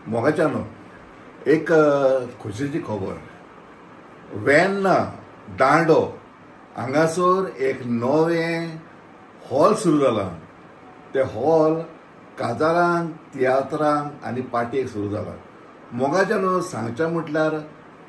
मोगाच्यानो एक खोशयेची खबर, वेन्ना दांडो हांगासर एक नवें हॉल सुरू जाला. ते हॉल काजारांक, तियात्रांक आनी पार्टीक सुरू जाला. मोगाच्यानो सांगचें म्हटल्यार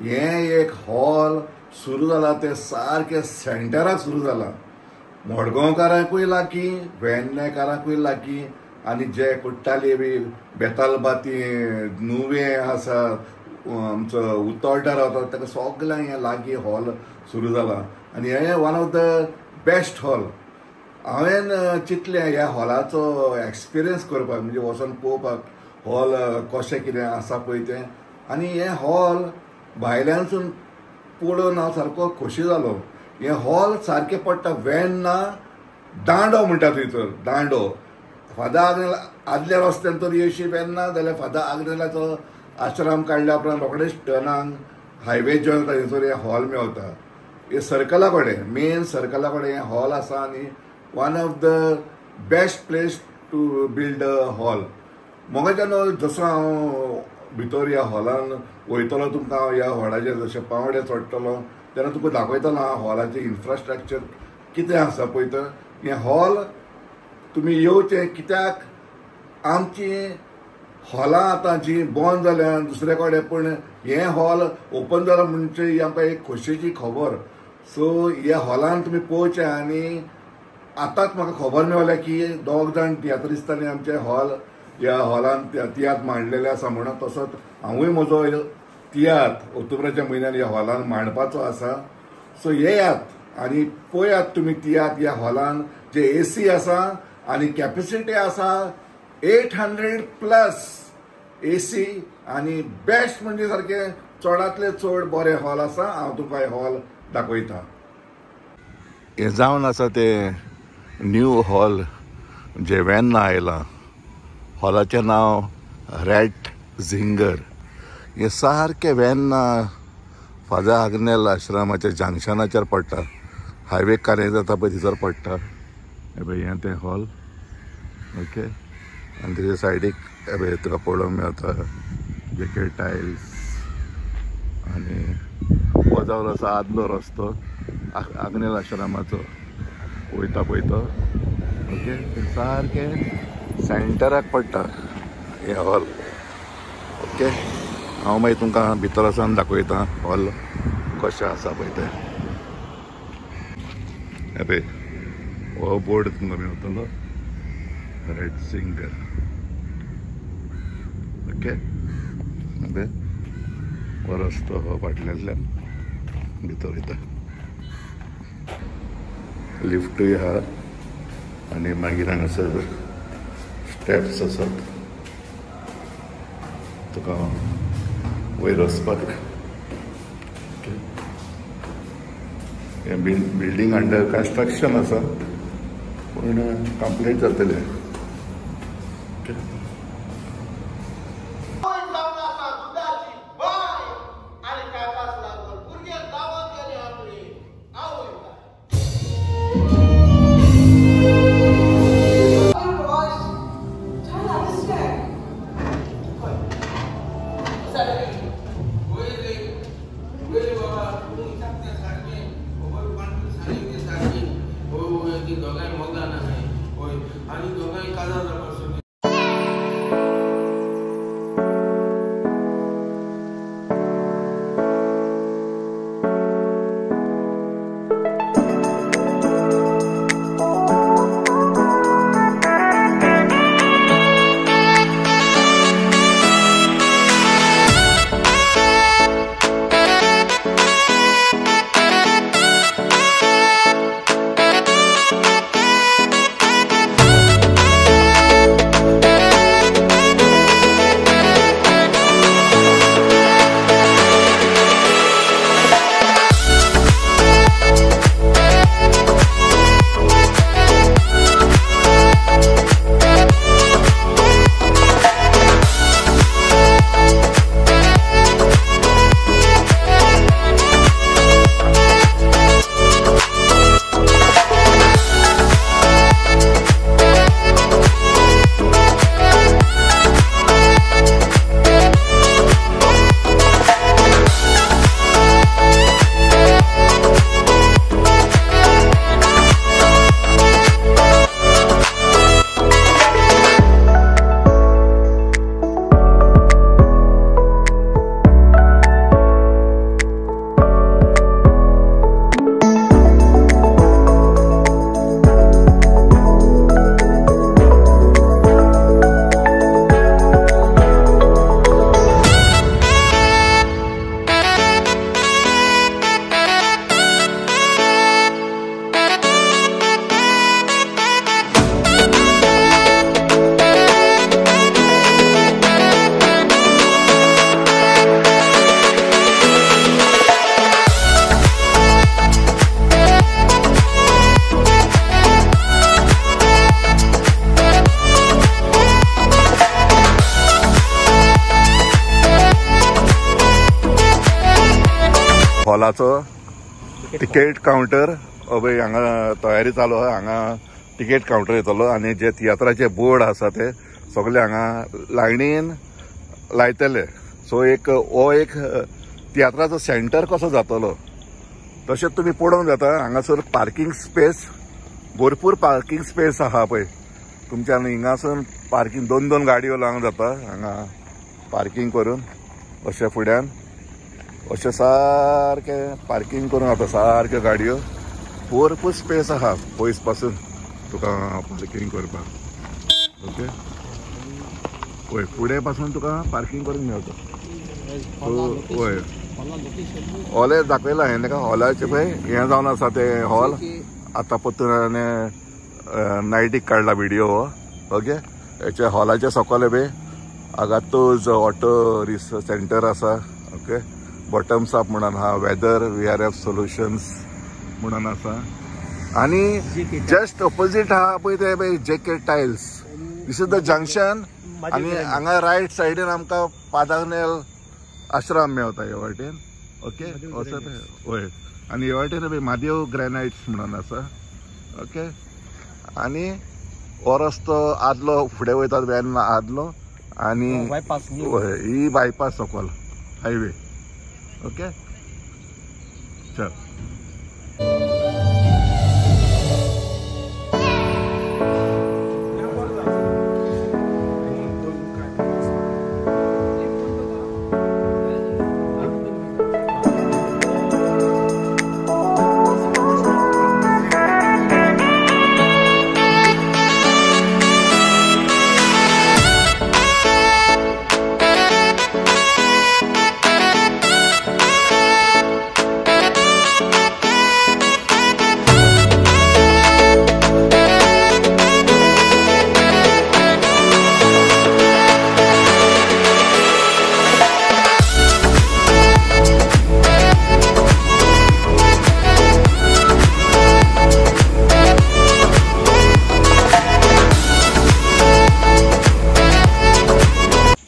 हें एक हॉल सुरू जाला तें सारकें सेंटराक सुरू जाला. मडगांवकारांकूय लागीं, वेर्णेकारांकूय लागीं, आनी जे कुट्टाली बी बेतालबाती, नुवें आसा, आमचो उतोड्डा रावता ताका सगळ्यांक हें लागीं हॉल सुरू जाला. आनी हें one of the best hall. हांवें चिंतलें ह्या हॉलाचो एक्सपिरियन्स करपाक, म्हणजे वचोन पळोवपाक हॉल कशें कितें आसा पळय तें. आनी हें हॉल भायल्यानसून पळोवन हांव सारको खोशी जालो. हें हॉल सारकें पडटा वेर्णा दांडो म्हणटा थंयसर, दांडो फादर आग्नेल आदल्या रस्त्यान तर येवशी वेर्णा जाल्यार फादर आग्नेलाचो आश्रम काडल्या उपरांत रोखडेच टर्नाक हायवे जॉयन जाता, थंयसर हें हॉल मेवता. हे सर्कला कडेन, मेन सर्कला कडेन हें हॉल आसा आनी one of the best place to build a hall. मोगाच्यानो जसो हांव भितर ह्या हॉलान वयतलो, तुमकां हांव ह्या हॉलाचेर जशे पांवडे चडटलो तेन्ना तुमकां दाखयतलो हांव हॉलाचें इन्फ्रास्ट्रक्चर कितें आसा पळय. तर हें हॉल तुमी येवचें, कित्याक आमची हॉलां आतां जीं बंद जाल्या दुसरे कडेन, पूण हें हॉल ओपन जालां म्हणजे ही आमकां एक खोशयेची खबर. सो ह्या हॉलान तुमी पळोवचें. आनी आतांच म्हाका खबर मेवल्या की दोग जाण तियात्रिस्तांनी आमचें हॉल ह्या हॉलान तियात्र मांडलेले आसा म्हणून, तसोच हांवूय म्हजो तियात्र ऑक्टोबराच्या म्हयन्यान ह्या हॉलान मांडपाचो आसा. सो येयात आनी पळयात तुमी तियात्र ह्या हॉलान, जे एसी आसा आनी कॅपेसिटी आसा 800+ एसी, आनी बेस्ट म्हणजे सारकें चडांतलें चड बरें हॉल आसा. हांव तुमकां हें हॉल दाखयता. हें जावन आसा तें न्यू हॉल जें वेर्णा आयलां. हॉलाचें नांव रॅट झिंगर. हें सारकें वेर्णा फादर आग्नेल आश्रमाच्या जंक्शनाचेर पडटा. हायवे कार्य जाता पळय थंयसर पडटा. हें पळय हें तें हॉल. ओके, आनी तेच्या सायडीक हें पळय तुका पळोवंक मेळटा जेके टायल्स. आनी हो जावन आसा आदलो रस्तो आग्नेल आश्रमाचो वयता पळय तो. ओके, सारकें सेंटराक पडटा हें हॉल. ओके, हांव मागीर तुमकां भितर वचोन दाखयता हॉल कशें आसा पळय तें. हें पळय हो बोर्ड तुमकां मेवतलो, रेड सिंगर. ओके, पळय हो रस्तो हो फाटल्यांतल्यान भितर वयता. लिफ्टूय आहा आनी मागीर हांगासर स्टेप्स आसात तुका वयर वचपाक. हें बिल्डींग अंडर कन्स्ट्रक्शन आसा, पूण कंप्लीट जातलें. हॉलाचो तिकेट कावंटर अभय हांगा तयारी चालू आहा. हांगा तिकेट कावंटर येतलो आनी जे तियात्राचे बोर्ड आसा ते सगळे हांगा लायनीन लायतले. सो एक हो एक तियात्राचो सेंटर कसो जातलो. तशेंच तुमी पळोवंक जाता हांगासर पार्किंग स्पेस, भरपूर पार्किंग स्पेस आहा पळय. तुमच्यान हिंगासून पार्किंग दोन दोन गाडयो लावंक जाता हांगा पार्किंग करून. अशें फुड्यान अशें सारकें पार्किंग करून जाता सारक्यो गाडयो. भरपूर स्पेस आहा पयस पासून तुका पार्किंग करपाक. ओके पळय फुडें पासून तुका पार्किंग करूंक मेळटा. हय हॉल दाखयला हांवें ताका. हॉलाचें पळय हें जावन आसा तें हॉल. आतां परतून हांवें नायटीक काडला व्हिडियो हो. ओके हेच्या हॉलाच्या सकयल पळय आगातोज ऑटो रिसर्च सेंटर आसा. ओके बॉटम्स अप म्हणून आहा, वेदर VRF solutions म्हणून आसा. आनी जस्ट ऑपोजीट आहा पळय ते पळय JK tiles. This is the junction. आनी हांगा रायट सायडीन आमकां पादाग्नेल आश्रम मेवता ह्या वाटेन. ओके वचत हय. आनी ह्या वाटेन पळय म्हादेव ग्रॅनायट्स म्हणून आसा. ओके आनी हो रस्तो आदलो फुडें वयता वेर्ना आदलो आनी हय ही बायपास सकयल हायवे. ओके चल.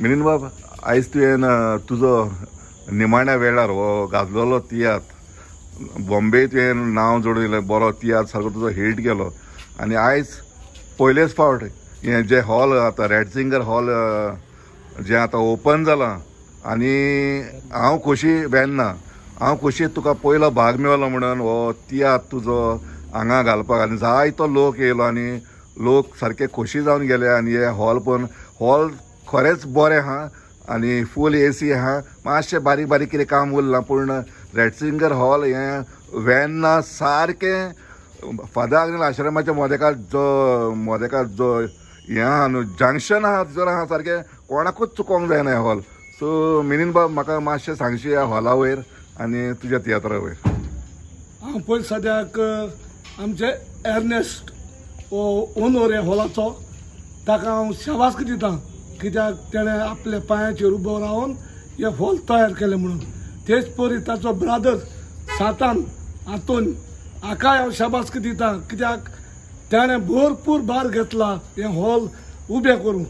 मिलिंद बाब, आयज तुवें तुजो निमाण्या वेळार हो गाजलेलो तियात्र बॉम्बे तुवें नांव जोडून दिलें, बरो तियात्र सारको तुजो हिट गेलो. आनी आयज पयलेच फावट हें जें हॉल आतां रॅटसिंगर हॉल जें आतां ओपन जालां आनी हांव खोशी वेन्ना, हांव खोशी तुका पयलो भाग मेळ्ळो म्हणून हो तियात्र तुजो हांगा घालपाक. आनी जायतो लोक येयलो आनी लोक सारके खोशी जावन गेले. आनी हे हॉल पण हॉल खरेंच बरें आहा आनी फूल AC आहा. मातशें बारीक बारीक कितें काम उरलां पूण रॅटसिंगर हॉल हें वेन्ना सारकें फादर आग्नेल आश्रमाच्या मोदेकार जो हें आहा न्हू जंक्शन आहा थंयसर आहा सारकें कोणाकूच चुकोंक जायना हें हॉल. सो मिलिंद बाब म्हाका मातशें सांगशी ह्या हॉला वयर आनी तुज्या तियात्रा वयर. हांव पयलीं सद्याक आमचे एर्नेस्ट हो ओनर ह्या हॉलाचो ताका हांव शाबासकी दिता कित्याक तेणें आपल्या पांयाचेर उबो रावन हे हॉल तयार केलें म्हणून. तेच परी ताचो ब्रादर सातान आंतोन हाकाय हांव शाबासकी दिता कित्याक तेणें भरपूर भार घेतला हें हॉल उबें करूंक.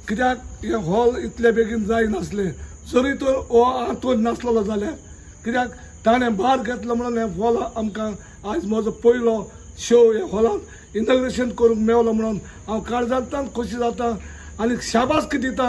कित्याक हें हॉल इतले बेगीन जायनासलें जरी तर हो आंतोन नासलेलो जाल्यार, कित्याक ताणें भार घेतलो म्हणून हें हॉल आमकां आयज म्हजो पयलो शो ह्या हॉलांत इनॉग्रेशन करूंक मेवलो म्हणून हांव काळजांतल्यान खोशी जाता आनी शाबासकी दिता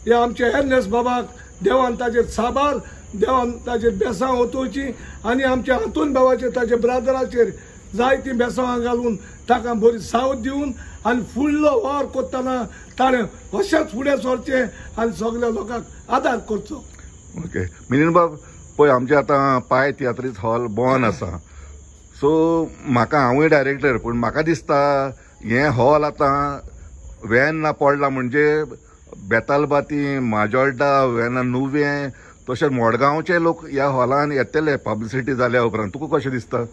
ह्या आमच्या एर्नेस्ट बाबाक. देवान ताजेर साबार देवान ताजेर बेसांव ओतोवची आनी आमच्या आंतोन बाबाचेर ताजे ब्रादराचेर जायतीं बेसांवां घालून ताका बरी सावध दिवन आनी फुडलो वावर करतना ताणें अशेंच फुडें सरचें आनी सगल्या लोकांक आदार करचो. ओके मिलिंद बाब, पळय आमचें आतां पाय तियात्रीस हॉल बंद आसा. सो म्हाका हांवूय डायरेक्टर पूण म्हाका दिसता हें हॉल आतां वेर्ना पडला म्हणजे बेतालबाती, माजोर्डा, वेर्ना नुवें तशेंच मडगांवचे लोक ह्या हॉलान येतले पब्लिसिटी जाल्या उपरांत. तुका कशें दिसता?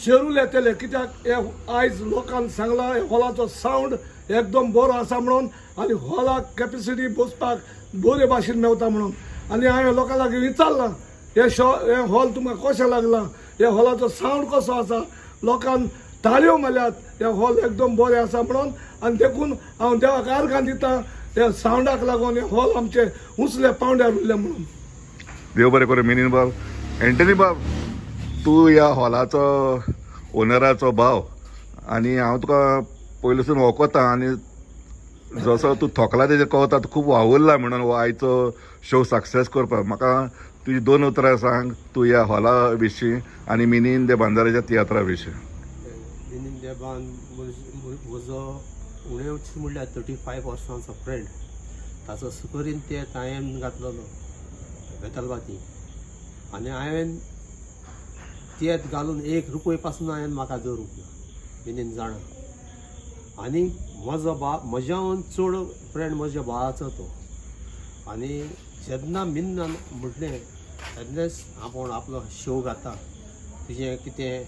शेरूल येतले कित्याक हे आयज लोकांक सांगला हे हॉलाचो सावंड एकदम बरो आसा म्हणून आनी हॉलाक कॅपेसिटी बसपाक बरे भाशेन मेवता म्हणून. आनी हांवें लोकां लागीं विचारलां हे शो हे हॉल तुमकां कशें लागलां, हे हॉलाचो सावंड कसो आसा, लोकांक ताळयो मारल्यात हे हॉल एकदम बरें आसा म्हणून. आनी देखून हांव देवाक आर्गां दिता ह्या सावंडाक लागून हे हॉल आमचे उंचले पावंड्यार उरलें म्हणून. देव बरें करूं मिलिंद बाब. एंटनी बाब, तूं ह्या हॉलाचो ओनराचो भाव आनी हांव तुका पयलींसून वळखता आनी जसो तूं थोकला तेजेर कळता तूं खूब वावुरला म्हणून हो आयचो शो सक्सेस करपाक. म्हाका तुजी दोन उतरां सांग तूं ह्या हॉला विशीं आनी मिनीन दे बांदाराच्या तियात्रा विशीं. मिनीन दे बांद म्हजो उणेच म्हणल्यार 35 वर्सांचो फ्रेंड. ताचो सुकरीन ते हांवें घातलेलो बेतलबाती आनी हांवें तियात्र घालून एक रुपय पासून हांवें म्हाका दवरूंक ना. मिनीन जाणा आनी म्हजो भाव म्हज्याहून चड फ्रेंड म्हज्या भावाचो तो. आनी जेन्ना मिन्नान म्हटलें तेन्नाच आपूण आपलो शो घाता तुजें कितें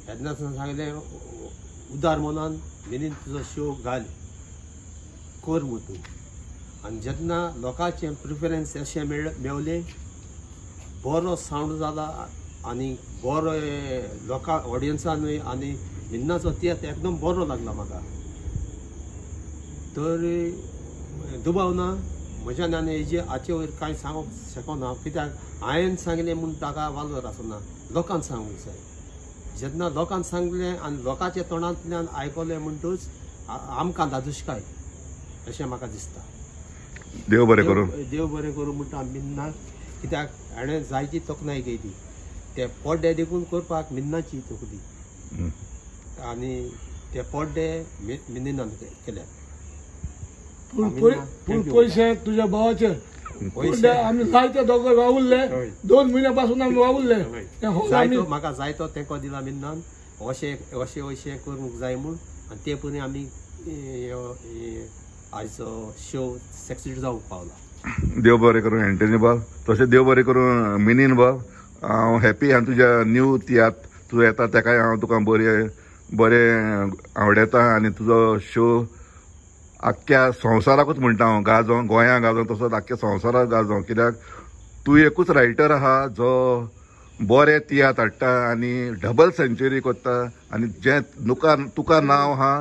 तेन्नाच सांगलें उदार मनान मिनीन तुजो शो घाल कर म्हूण तूं. आनी जेन्ना लोकांचें प्रिफरन्स अशें मेवलें बरो सावंड जाला आनी बरो लोकां ऑडियन्सानूय आनी मिन्नाचो तियात्र एकदम बरो लागला म्हाका. तर दुबाव ना म्हज्यान आनी हेजे हाचे वयर कांय सांगूंक शकना कित्याक हांवें सांगलें म्हूण ताका वालोर आसना. लोकांक सांगूंक जाय. जेन्ना लोकांक सांगलें आनी लोकांच्या तोंडांतल्यान आयकलें म्हणटूच आमकां धादोसकाय अशें म्हाका दिसता. देव बरें करूं. देव बरें करूं म्हणटा मिन्नाक कित्याक हाणें जायती तोखणाय केली ते पड्डे देखून करपाक मिन्नाची तकली आनी ते पड्डे मिनीनान केल्यात. पूण पयशे तुज्या भावाचे आमी जायते दोगय वावुरले 2 म्हयन्या पासून आमी वावुरले. म्हाका जायतो तेंको दिला मिन्नान अशें अशें अशें करूंक जाय म्हूण आनी ते परी आमी आयचो शो सक्सेस जावंक पावला. देव बरें करूं एंटनी बाब, तशें देव बरें करूं मिनीन बाब. हांव हॅपी आनी तुज्या न्यू तियात्र तूं येता तेकाय हांव तुका बरें बरें आवडयता आनी तुजो शो आख्ख्या संवसाराकूच म्हणटा हांव गाजों, गोंया गाजों तसोच आख्ख्या संवसाराक गाजों. कित्याक तूं एकूच रायटर आहा जो बरे तियात्र हाडटा आनी डबल सेंच्युरी करता आनी जें तुका नांव आहा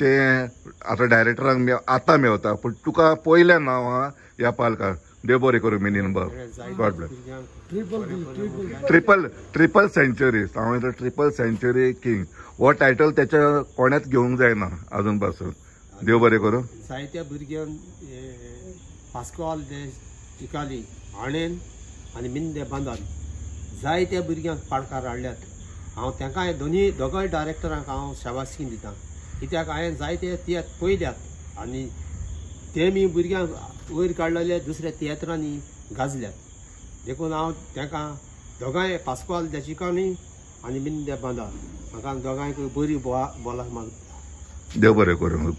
तें आतां डायरेक्टरांक आतां मेवता पूण तुका पयलें नांव आहा ह्या पालकार. देव बरें करूं मिनीन बाब. God bless. Triple triple century हांव म्हणटा ट्रिपल सेंच्युरी किंग हो टायटल तेच्या कोणेच घेवंक जायना आजून पासून. देव बरें करूं. जायत्या भुरग्यांक पास्कॉल दे चिकाली हाणेन आनी मिंदे बांदान जायत्या भुरग्यांक पाडकार हाडल्यात. हांव तांकां दोनूय दोगांय डायरेक्टरांक हांव शाबासकी दितां कित्याक हांवें जायते तियात्र पळयल्यात आनी ते मी भुरग्यांक वयर काडलेले दुसऱ्या तियात्रांनी गाजल्यात. देखून हांव तांकां दोगांय पास्कॉल दे चिकाली आनी मिंदे बांदा हांकां दोगांयकूय बरी बोलाक मागता. देव बरें करूं.